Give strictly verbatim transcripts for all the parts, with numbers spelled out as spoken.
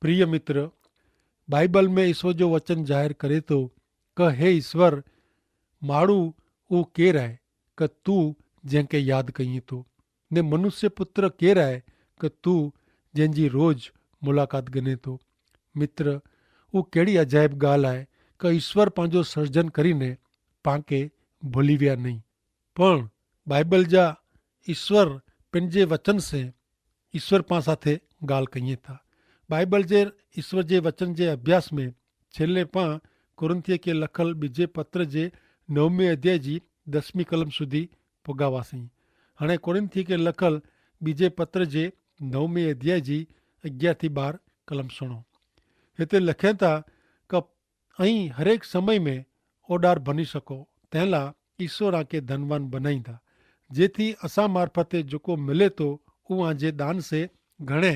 પ્રિય મિત્ર, બાઈબલ મેં ઈસવ જો વચન જાહેર કરે તો, કે હે ઈસવર, માડૂ ઉં કેર આય કે તું જેંકે યાદ કહિયે તો, ને મનુષ્ય પુત્ર કેર આય કે તું જેંજી રોજ મુલાકાત ગને તો. મિત્ર, ઉં કેડી અજાયબ ગાલ આય કે ઈસવર પાંજો સર્જન કરીને પાંકે ભોલી વ્યા નહીં. પણ બાઈબલ જા ઈસ્વર પેનજે વચન સે ઈસ્વર પા સાથે ગાલ કહિયે થા. બાઈબલ જે ઈસ્વર જે વચન જે અભ્યાસ મેં છેલ્લે પા કોરિંથીય કે લખલ બીજે પત્ર જે નવમે અધ્યાય જી દસમી કલમ સુધી પોગાવા સહી. હણે કોરિંથીય કે લખલ બીજે પત્ર જે નવમે અધ્યાય જી અગિયાર થી બાર કલમ સુણો. હેતલે લખેતા કે અહીં હરેક સમય મેં ઓડાર ભની શકો, તેનલા ઈસ્વર આંકે ધનવાન બનાઈંદા. જેથી અસા મારફતે જોકો મિલે તો ઉં આજે દાન સે ઘણે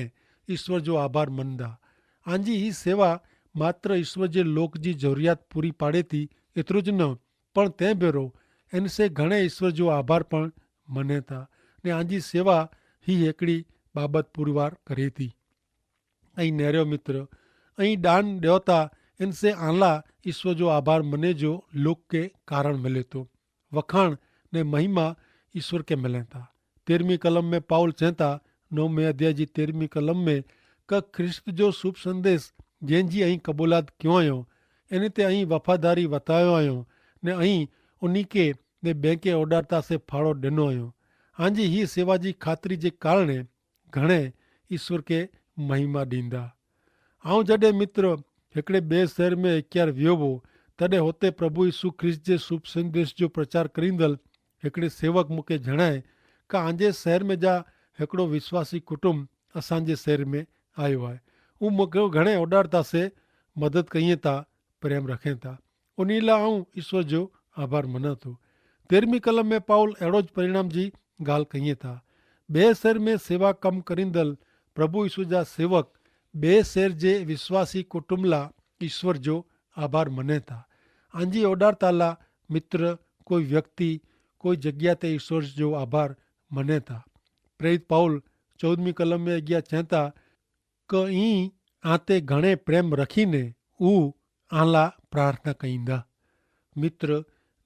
ઈસ્વર જો આભાર મનદા. આજી હી સેવા માત્ર ઈસ્વર જે લોક જી જરૂરિયાત પૂરી પાડેતી એતરો જ ન, પણ તે ભેરો એન સે ઘણે ઈસ્વર જો આભાર પણ મનેતા. ને આજી સેવા હી એકડી બાબત પુરવાર કરેતી. અહીં નેર્યો મિત્ર, અહીં દાન દેવતા એનસે આલા ઈસ્વર જો આભાર મને જો લોક કે કારણ મિલે તો વખાણ ને મહિમા ઈસ્વર કે મિલે તા. તેરમી કલમ મેં પાઉલ ચેતા, નવમે અધ્યાય જી તેરમી કલમ મેં, કે ખ્રિસ્ત જો શુભ સંદેશ જેન જી અહીં કબૂલાત ક્યો આયો, એન તે અહીં વફાદારી વતાયો આયો, ને અહીં ઉની કે ને બેંકે ઓડારતા સે ફાળો દેનો આયો. હાજી હી સેવા જી ખાતરી જે કારણે ઘણે ઈસ્વર કે મહિમા દીંદા. આઉં જડે મિત્ર હેકડ઼ે બે શહેર મેં એક્યાર વ્યોવો, તદે હોતે પ્રભુ ઈસુ ખ્રિસ્ત જે શુભ સંદેશ જો પ્રચાર કરીંદલ હેકડ઼ે સેવક મુકે જણાય, કા આજે શહેર મેં જા હેકડ઼ો વિશ્વાસી કુટુંબ અસાંજે શહેર મેં આયો હૈ. ઉં મુકે ઘણે ઓડારતા સે મદદ કહિયે તા પ્રેમ રખેતા. ઉની લા આઉં ઈસ્વર જો આભાર મનાતો. તેરમી કલમ મેં પાઉલ એડો જ પરિણામ જી ગાલ કહિયે થા. બે શહેર મેં સેવા કમ કરીંદલ પ્રભુ ઈસુ જા સેવક બે શહેર જે વિશ્વાસી કુટુંબલા ઈસ્વર જો આભાર મનેતા. આંજી ઓડારતાલા મિત્ર કોઈ વ્યક્તિ કોઈ જગ્યા તે ઈસ્વર જો આભાર મનેતા. પ્રેરિત પાઉલ ચૌદમી કલમ મેં અગિયા ચેતા, કે ઈ આતે ઘણે પ્રેમ રખીને ઉહ આલા પ્રાર્થના કહીંદા. મિત્ર,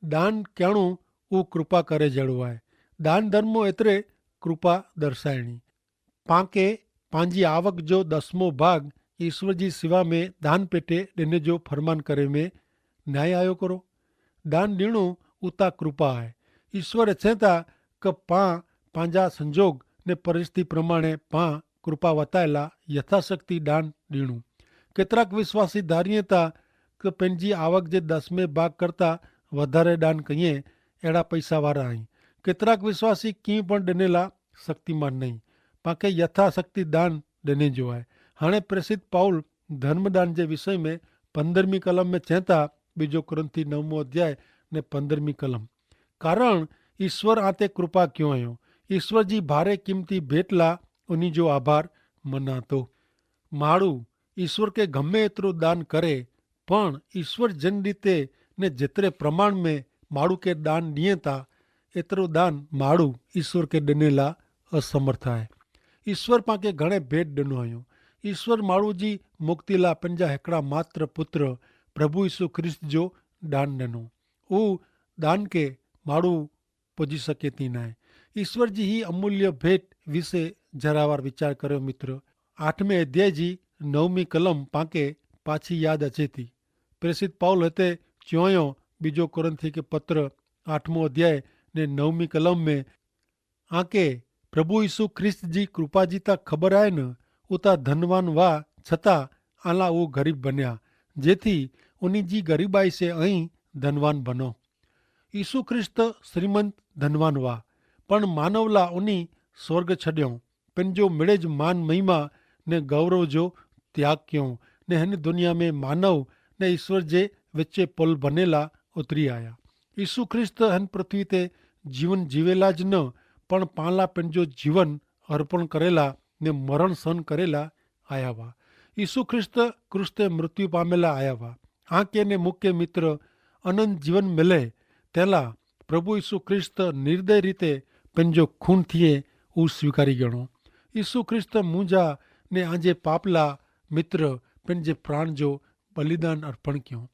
દાન કહેણું ઉહ કૃપા કરે જેડો આય. દાન ધર્મો એતરે કૃપા દર્શાયણી. પાંકે પાંજી આવક જો દસમો ભાગ ઈસ્વર જી સેવા મેં દાન પેટે દેને જો ફરમાન કરે મેં ન્યાય આયો કરો. દાન દીણું ઉતા કૃપા આય. ઈસ્વર એછેતા કે પાં પાંજા સંજોગ ને પરિસ્થિતિ પ્રમાણે પાં કૃપા વતાયેલા યથાશક્તિ દાન દીણું. કેતરાક વિશ્વાસી ધારિયે તા કે પેનજી આવક જે દસમે ભાગ કરતા વધારે દાન કહિયે એડા પૈસા વારા અહીં. કેતરાક વિશ્વાસી કિંપણ દેનેલા શક્તિમાન નહીં. પાંકે યથાશક્તિ દાન દેને જો આય. હાણે પ્રેસિત પાઉલ ધર્મદાન જે વિષય મેં પંદ્રહમી કલમ મેં ચેતા, બીજો કોરિંથી નવમો અધ્યાય ને પંદ્રહમી કલમ. કારણ ઈસ્વર આતે કૃપા ક્યો અયો. ઈસ્વર જી ભારે કિંમતી ભેટલા ઉની જો આભાર મનાતો. માડૂ ઈસ્વર કે ગમે એતરો દાન કરે, પણ ઈસ્વર જેન રીતે ને જેતરે પ્રમાણ મેં માડૂ કે દાન દિયે તા એતરો દાન માડૂ ઈસ્વર કે દેનેલા અસમર્થ આય. ઈસ્વર પાંકે ઘણે ભેટ દેનો અયો. ઈસ્વર માડૂ જી મુક્તિલા પંજા હેકડા માત્ર પુત્ર પ્રભુ ઈસુ ખ્રિસ્ત જો દાન દેનો. ઉહ દાન કે માડૂ પજી શકેતી નાય. ઈસ્વર જી હી અમૂલ્ય ભેટ વિશે જરાવાર વિચાર કર્યો મિત્ર. આઠમે અધ્યાય જી નવમી કલમ પાંકે પાછી યાદ અચેતી. પ્રેસિત પાઉલ હતે ચ્યોંયો બીજો કોરિંથી કે પત્ર આઠમો અધ્યાય ને નવમી કલમ મેં, આકે પ્રભુ ઈસુ ખ્રિસ્ત જી કૃપા જી તા ખબર આય ન ઉતા ધનવાન વા છતાં આલા ઉં ગરીબ બન્યા, જેથી ઉની જી ગરીબાઈ સે અહીં ધનવાન બનો. ઈસુ ખ્રિસ્ત શ્રીમંત ધનવાન વા પણ માનવલા ઉની સ્વર્ગ છડ્યો, પેનજો મેળે જ માન મહિમા ને ગૌરવ જો ત્યાગ ક્યો, ને હેન દુનિયા મેં માનવ ને ઈસ્વર જે વચ્ચે પલ ભનેલા ઉતરી આયા. ઈસુ ખ્રિસ્ત હેન પૃથ્વી તે જીવન જીવેલા જ ન પણ પાંલા પેનજો જીવન અર્પણ કરેલા ને મરણ સન કરેલા આયા વા. ઈસુ ખ્રિસ્ત ક્રૂસ તે મૃત્યુ પામેલા આયા વા. આંકે ને મુકે મિત્ર અનંત જીવન મેલે તેલા પ્રભુ ઈસુ ખ્રિસ્ત નિર્દય રીતે પેનજો ખૂન થિયે ઉસ સ્વીકારી ગણો. ઈસુ ખ્રિસ્ત મુજા ને આજે પાપલા મિત્ર પેનજે પ્રાણ જો બલિદાન અર્પણ ક્યો.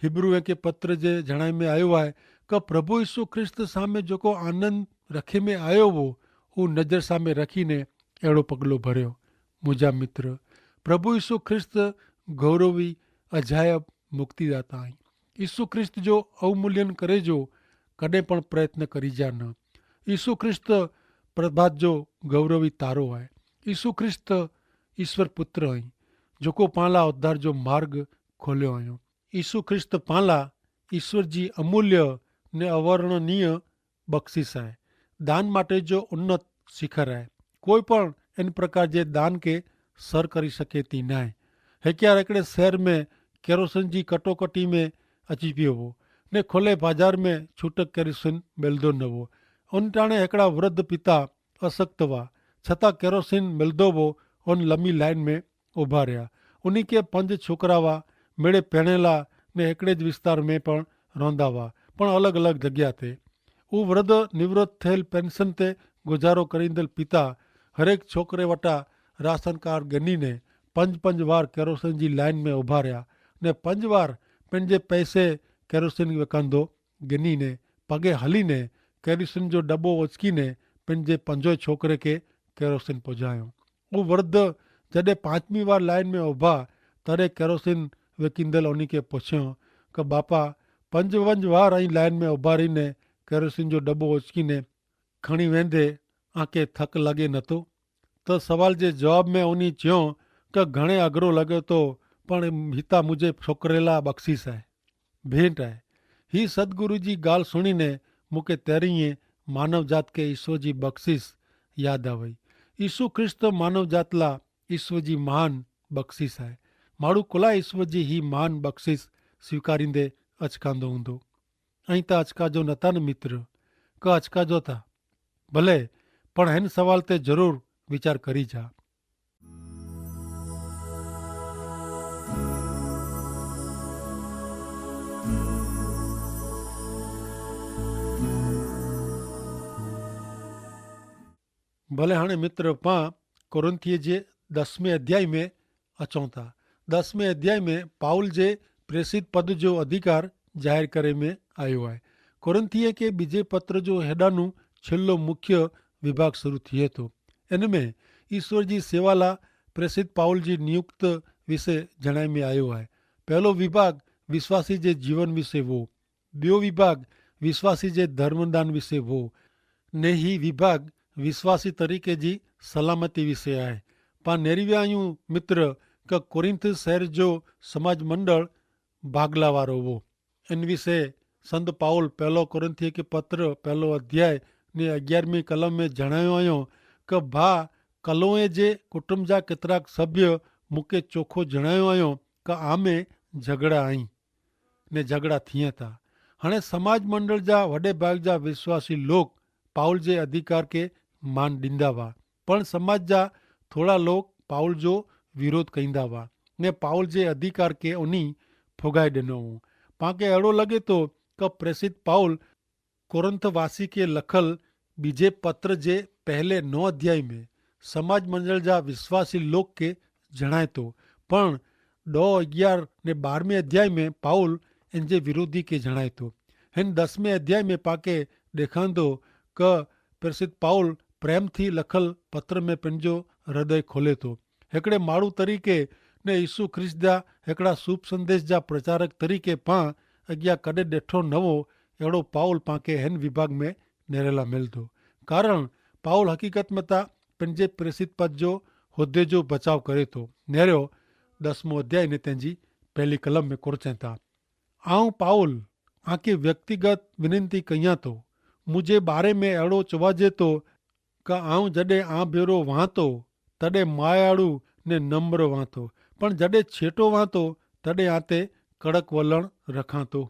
હિબ્રૂ એકે પત્ર જે જણાઈ મેં આયો હૈ, કે પ્રભુ ઈસુ ખ્રિસ્ત સામે જોકો આનંદ રખે મેં આયો વો, ઉં નજર સામે રખી ને એડો પગલો ભર્યો. મુજા મિત્ર, પ્રભુ ઈસુ ખ્રિસ્ત ગૌરવી અજાયબ મુક્તિદાતા હૈં. ઈસુ ખ્રિસ્ત જો અવમૂલ્યન કરે જો કદે પણ પ્રયત્ન કરી જા ન. ઈસુ ખ્રિસ્ત પ્રભાત જો ગૌરવી તારો હૈ. ઈસુ ખ્રિસ્ત ઈસ્વર પુત્ર હૈં, જોકો પાંલા ઉદ્ધાર જો માર્ગ ખોલ્યો હૈં. ઈસુ ખ્રિસ્ત પાંલા ઈસ્વર જી અમૂલ્ય ને અવર્ણનીય બક્ષિસ હૈ. દાન માટે જો ઉન્નત શિખર હૈ. કોઈ પણ એન પ્રકાર જે દાન કે સર કરી શકે તી નાય. હેક્યાર એકડે શહેર મેં કેરોસીન જી કટોકટી મેં અચી પીવો ને ખોલે ભાજાર મેં છૂટક કેરોસીન મેલદો નવો. ઉન ટાણે હેકડા વૃદ્ધ પિતા અસક્ત વા, છતાં કેરોસીન મેલદો વો. ઉન લમી લાઈન મેં ઉભા રહ્યા. ઉની કે પંજ છોકરા વા, મેળે પહેણેલા ને હેકડે જ વિસ્તાર મેં પણ રોંધા વા, પણ અલગ અલગ જગ્યા તે. ઉવૃદ્ધ નિવૃત્ત થયેલ પેન્શન તે ગુજારો કરીંદલ પિતા હરેક છોકરે વટા રાસનકાર ગનીને પંજ પંજ વાર કેરોસીન જી લાઈન મેં ઉભા રહ્યા, ને પંજ વાર પેનજે પૈસે કેરોસીન વેકાંદો ગનીને પગે હલીને કેરોસીન જો ડબો ઓચકીને પેનજે પંજો છોકરે કે કેરોસીન પજાયો. ઉવૃદ્ધ જડે પાંચમી વાર લાઈન મેં ઉભા તરે કેરોસીન વેકીંદલ ઓની કે પછ્યો, કે બાપા, પંજ પંજ વાર અહીં લાઈન મેં ઉભા રહી ને કેરોસીન જો ડબો ઓચકી ને ખણી વેંધે આંકે થક લગે નતો? તો સવાલ જે જવાબ મેં ઓની ચ્યો, કે ઘણે અગ્રો લગે તો, પણ હિતા મુઝે છોકરેલા બક્ષિસ હૈ, ભેંટ હૈ. હી સદગુરુ જી ગાલ સુણી ને મુકે તેરી માનવજાત કે ઈસુ જી બક્ષિસ યાદ આવે. ઈસુ ખ્રિસ્ત માનવજાત લા ઈસુ જી મહાન બક્ષિસ હૈ. માડૂ કુલા ઈસુ જી હી મહાન બક્ષિસ સ્વીકારી દે અચકાંદો હૂંદો. અહીં તા અચકાજો નતા ન મિત્ર, કા અચકાજો તા? ભલે, પણ હેન સવાલ તે જરૂર વિચાર કરી જા. ભલે હણે મિત્ર પાં કોરિંથીય જે દસમે અધ્યાય મેં અચોતા. દસમે અધ્યાય મેં પાઉલ જે પ્રેસિત પદ જો અધિકાર જાહેર કરે મેં આયો હૈ. કોરિંથીય કે બીજે પત્ર જો હેડાનું છેલ્લો મુખ્ય વિભાગ શરૂ થિયે તો. એન મેં ઈસવર જી સેવાલા પ્રેસિત પાઉલ જી નિયુક્ત વિશે જણાઈ મેં આયો હૈ. પહેલો વિભાગ વિશ્વાસી જે જીવન વિશે વો. બ્યો વિભાગ વિશ્વાસી જે ધર્મદાન વિશે વો. નેહી વિભાગ વિશ્વાસી તરીકે જી સલામતી વિશે આય. પા નેરિવ્યાયું મિત્ર, કે કોરિંથ શહેર જો સમાજ મંડળ ભાગલા વારો વો. એન વિશે સંત પાઉલ પહેલો કોરિંથીય કે પત્ર પહેલો અધ્યાય ને અગિયારમી કલમ મેં જણાયો આયો, કે ભા કલોએ જે કુટુંબ જા કેતરાક સભ્ય મુકે ચોખો જણાયો આયો, કે આમે ઝઘડા આઈ ને ઝઘડા થિયે તા. હણે સમાજ મંડળ જા વડે ભાગ જા વિશ્વાસી લોક પાઉલ જે અધિકાર કે માન દીંદા વા, પણ સમાજ જા થોડા લોક પાઉલ જો વિરોધ કઈંદા વા ને પાઉલ જે અધિકાર કે ઓની ફોગાઈ દેનો વો. પાંકે એડો લગે તો કે પ્રેસિત પાઉલ કોરિંથવાસી કે લખલ બીજે પત્ર જે પહેલે નવ અધ્યાય મેં સમાજ મંડળ જા વિશ્વાસી લોક કે જણાયતો, પણ દો અગિયાર ને બારમે અધ્યાય મેં પાઉલ એન જે વિરોધી કે જણાયતો. હેન દસમે અધ્યાય મેં પાંકે દેખાંદો કે પ્રેસિત પાઉલ પ્રેમથી લખલ પત્ર મેં પેનજો હૃદય ખોલેતો. હેકડ઼ે માડૂ તરીકે ને ઈસુ ખ્રિસ્ત જા હેકડ઼ા શુભ સંદેશ જા પ્રચારક તરીકે પાં અગિયા કદે દેઠો નવો એડો પાઉલ પાંકે હેન વિભાગ મેં નેરેલા મેલતો. કારણ પાઉલ હકીકત મેં તા પેનજે પ્રેસિત પદ જો હોદ્દે જો બચાવ કરે તો. નેર્યો દસમો અધ્યાય ને તેનજી પહેલી કલમ મેં કોરચેતા. આઉં પાઉલ આંકે વ્યક્તિગત વિનંતી કહિયા તો, મુઝે બારે મેં એડો ચોવાજે તો કે આઉં જડે આભેરો વાંતો તદે માયાળુ ને નમ્ર વાંતો, પણ જડે છેટો વાંતો તદે આતે કડક વલણ રખાંતો.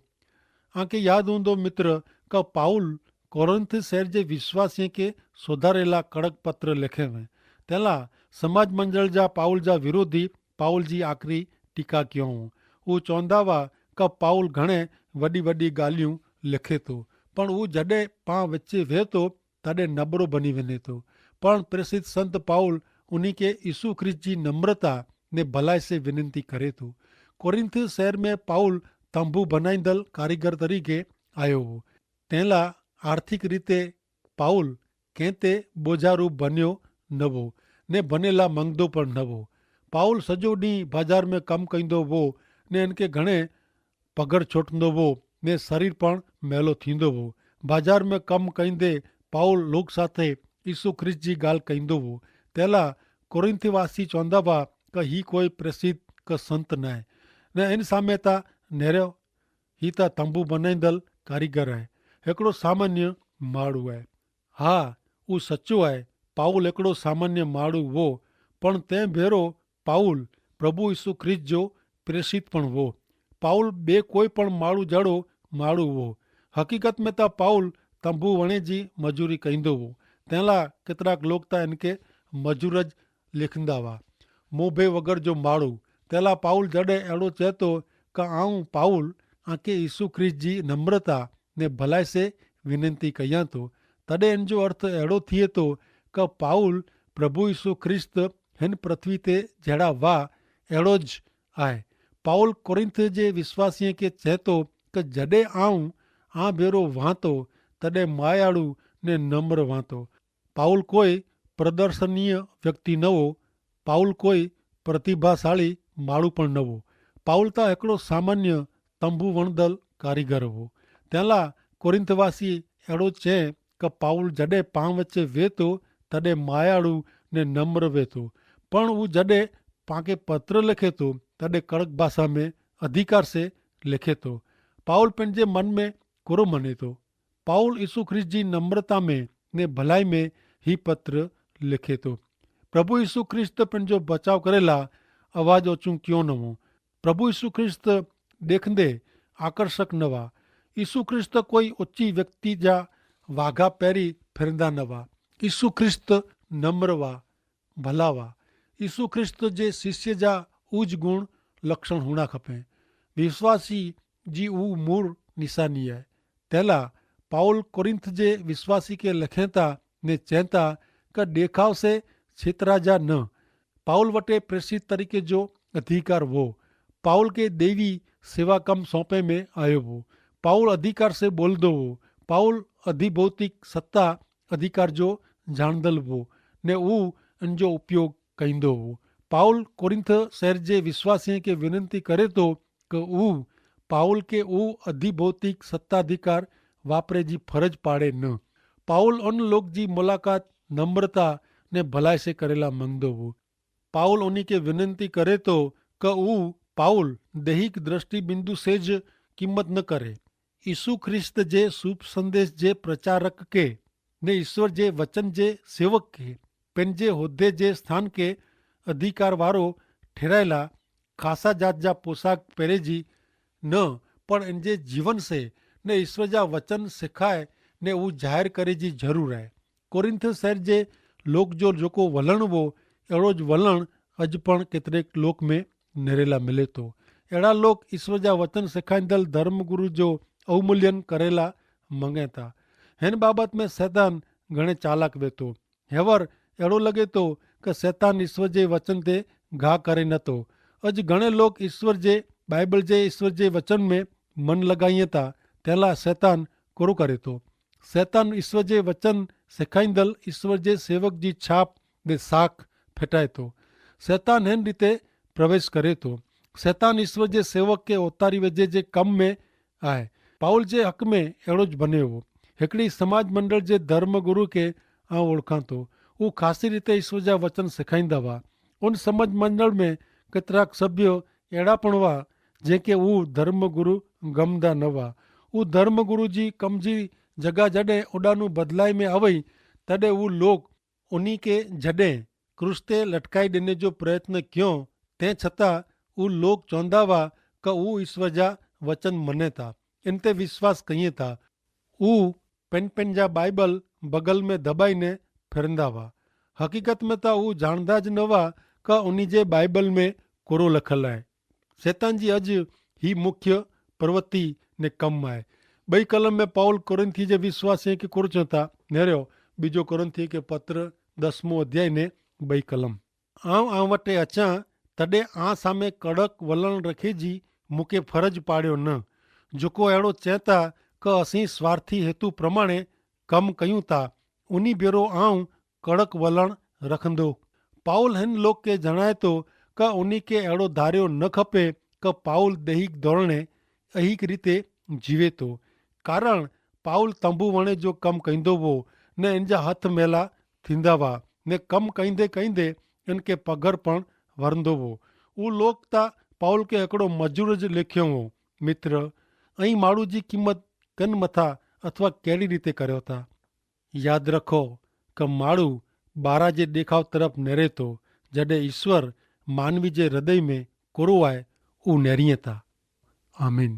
આંકે યાદ હુંદો મિત્ર, કે પાઉલ કોરિંથ શહેર જે વિશ્વાસીય કે સુધારેલા કડક પત્ર લેખે વે. તેલા સમાજ મંડળ જા પાઉલ જા વિરોધી પાઉલ જી આખરી ટીકા ક્યો વો. ઉં ચોંદા વા કે પાઉલ ઘણે વડી વડી ગાલિયું લેખે તો, પણ ઉં જડે પાં વચ્ચે વે તો તદે નબરો બની વેને તો. પણ પ્રેસિત સંત પાઉલ ઉની કે ઈસુ ખ્રિસ્ત જી નમ્રતા ને ભલાઈ સે વિનંતી કરે તો. કોરિંથ શહેર મેં પાઉલ તંભુ ભનાઈંદલ કારીગર તરીકે આયો હો. તેલા આર્થિક રીતે પાઉલ કેંતે બોજારૂપ ભન્યો નવો, ને ભનેલા મંગદો પણ નવો. પાઉલ સજો દી ભજાર મેં કમ કઈંદો વો, ને એનકે ઘણે પગર છોટનો વો, ને શરીર પણ મેલો થીંદો વો. ભજાર મેં કમ કઈંદે પાઉલ લોક સાથે ઈસુ ખ્રિસ્ત જી ગાલ કઈંદો વો. તેલા કોરિંથવાસી ચોંદા વા કે હી કોઈ પ્રેસિત કે સંત નાય, ને એન સામે તા નેરો હી તા તંબુ બનાઈંદલ કારીગર હૈ, હેકડો સામાન્ય માડૂ હૈ. હા, ઉસચો હૈ, પાઉલ હેકડો સામાન્ય માડૂ વો, પણ તે ભેરો પાઉલ પ્રભુ ઈસુ ખ્રિસ્ત જો પ્રેસિત પણ વો. પાઉલ બે કોઈ પણ માડૂ જડો માડૂ વો. હકીકત મેં તા પાઉલ તંબુ વણે જી મજૂરી કઈંદો વો. તેલા કેતરાક લોક તા એનકે મજૂર જ લેખંદા વા. મોભે વગર જો માડૂ. તેલા પાઉલ જડે એડો ચેતો કે આઉં પાઉલ આંકે ઈસુ ખ્રિસ્ત જી નમ્રતા ને ભલાઈ સે વિનંતી કહિયા તો, તદે એન જો અર્થ એડો થિયે તો કે પાઉલ પ્રભુ ઈસુ ખ્રિસ્ત હેન પૃથ્વી તે જેડા વા એડો જ આય. પાઉલ કોરિંથ જે વિશ્વાસીય કે ચેતો કે જડે આઉં આ ભેરો વાંતો તદે માયાળુ ને નમ્ર વાંતો. પાઉલ કોઈ પ્રદર્શનીય વ્યક્તિ નવો. પાઉલ કોઈ પ્રતિભાશાળી માળું પણ નવો. પાઉલ તા એકડો સામાન્ય તંબુ વણદલ કારીગર હો. તેલા કોરિંથવાસી એડો ચે કે પાઉલ જડે પાં વચ્ચે વેતો તદે માયાળુ ને નમ્ર વેતો. પણ ઉં જડે પાંકે પત્ર લેખેતો તદે કડક ભાષા મેં અધિકાર સે લેખેતો. પાઉલ પેનજે મન મેં કોરો મનેતો. પાઉલ ઈસુ ખ્રિસ્ત જી નમ્રતા મેં ને ભલાઈ મેં હી પત્ર લેખેતો. પ્રભુ ઈસુ ખ્રિસ્ત પેનજો બચાવ કરેલા અવાજ ઓચું ક્યો નવો. પ્રભુ ઈસુ ખ્રિસ્ત દેખંદે આકર્ષક નવા. ઈસુ ખ્રિસ્ત કોઈ ઓચી વ્યક્તિ જા વાઘા પેરી ફેરંદા નવા. ઈસુ ખ્રિસ્ત નમ્રવા ભલાવા. ઈસુ ખ્રિસ્ત જે શિષ્ય જા ઉજ ગુણ લક્ષણ હુણા ખપે. વિશ્વાસી જી ઉ મૂળ નિશાની હૈ. તેલા પાઉલ કોરિંથ જે વિશ્વાસી કે લખેતા ને ચેતા કે દેખાવ સે છેતરા જા ન. પાઉલ વટે પ્રેસિત તરીકે જો અધિકાર વો. પાઉલ કે દેવી સેવા કમ સોંપે મેં આયો વો. પાઉલ અધિકાર સે બોલ દો વો. પાઉલ અધિભૌતિક સત્તા અધિકાર જો જાણદલ વો ને ઉ અનજો ઉપયોગ કઈંદો વો. પાઉલ કોરિંથ શહેર જે વિશ્વાસીય કે વિનંતી કરે તો કે ઉ પાઉલ કે ઉ અધિભૌતિક સત્તાધિકાર વાપરે જી ફરજ પાડે ન. પાઉલ અન લોક જી મુલાકાત નમ્રતા ને ભલાઈ સે કરેલા મંગદો વો. પાઉલ ઉની કે વિનંતી કરે તો કે ઉ પાઉલ દૈહિક દ્રષ્ટિબિંદુ સે જ કિંમત ન કરે. ઈસુ ખ્રિસ્ત જે શુભ સંદેશ જે પ્રચારક કે ને ઈસ્વર જે વચન જે સેવક કે પેનજે હોદ્ધે જે સ્થાન કે અધિકારવારો ઠેરાયેલા ખાસા જાત જા પોશાક પહેરેજી ન, પણ એનજે જીવન સે ને ઈસ્વર જા વચન સેખાય ને ઉજાહેર કરેજી જરૂર હૈ. કોરિંથ શહેર જે લોક જો જોકો વલણ વો એડો જ વલણ અજ પણ કેતરેક લોક મેં નેરેલા મિલે તો. એડા લોક ઈસ્વર જા વચન સેખાઈંદલ ધર્મગુરુ જો અવમૂલ્યન કરેલા મંગેતા. હેન બાબત મેં સૈતાન ઘણે ચાલાક વેતો. હેવર એડો લગે તો કે સૈતાન ઈસ્વર જે વચન તે ઘા કરે નતો. અજ ઘણે લોક ઈસ્વર જે બાઈબલ જે ઈસ્વર જે વચન મેં મન લગાઈયે તા તેલા સૈતાન કોરો કરે તો. સૈતાન ઈસ્વર જે વચન સેખાઈંદલ ઈસ્વર જે સેવક જી છાપ દે સાખ ફેટાય તો. સૈતાન હેન રીતે પ્રવેશ કરે તો. સૈતાન ઈસ્વર જે સેવક કે ઓતારી વજે જે કમ મેં આય. પાઉલ જે હક મેં એડો જ બને હો. હેકડી સમાજ મંડળ જે ધર્મગુરુ કે આઉં ઓળખાં તો ઉં ખાસી રીતે ઈસ્વર જા વચન સેખાઈંદા વા. ઉન સમાજ મંડળ મેં કેતરાક સભ્યો એડા પણ વા જેંકે ઉં ધર્મગુરુ ગમદા ન વા. ઉં ધર્મગુરુ જી કમજી જગા જડે ઉડાનું બદલાઈ મેં આવઈ તદે ઉં લોક ઉની કે જડે ક્રૂસ તે લટકાઈ દેને જો પ્રયત્ન ક્યો તે છતાં ઉં લોક ચોંદા વા કે ઉં ઈસ્વર જા વચન મને તા એન તે વિશ્વાસ કહિયે તા. ઉં પેનપેન જા બાઈબલ બગલ મેં ધબાઈ ને ફેરંદા વા. હકીકત મેં તા ઉં જાણદા જ ન વા કે ઉની જે બાઈબલ મેં કોરો લખલ હૈ. સૈતાન જી અજ હી મુખ્ય પ્રવૃત્તિ ને કમ આય. બઈ કલમ મેં પાઉલ કોરિંથી જે વિશ્વાસે કે કોરચો થા નેર્યો બીજો કોરિંથી કે પત્ર દસમો અધ્યાય ને બઈ કલમ. આવ આવ વટે અચ્છા તદે આ સામે કડક વલણ રખે જી મુકે ફરજ પાડ્યો ન. જોકો એડો ચેતા કે અસી સ્વાર્થી હેતુ પ્રમાણે કમ કહ્યું તા ઉની બેરો આઉં કડક વલણ રખંદો. પાઉલ હેન લોક કે જણાયતો કે ઉની કે એડો ધાર્યો ન ખપે કે પાઉલ દૈહિક ધોરણે અહિક રીતે જીવેતો. કારણ પાઉલ તંબુ વણે જો કમ કહીંદો વો ને એન જા હથ મેલા થીંદા વા ને કમ કહીંદે કહીંદે એન કે પગર પણ વરંદો વો. ઉ લોક તા પાઉલ કે એકડો મજૂર જ લેખ્યો વો. મિત્ર, અહીં માડૂ જી કિંમત કન મતા અથવા કેડી રીતે કર્યો તા? યાદ રખો કે માડૂ બારા જે દેખાવ તરફ નેરેતો, જડે ઈસ્વર માનવી જે હૃદય મેં કોરો આય ઉ નેરિયે તા. આમીન.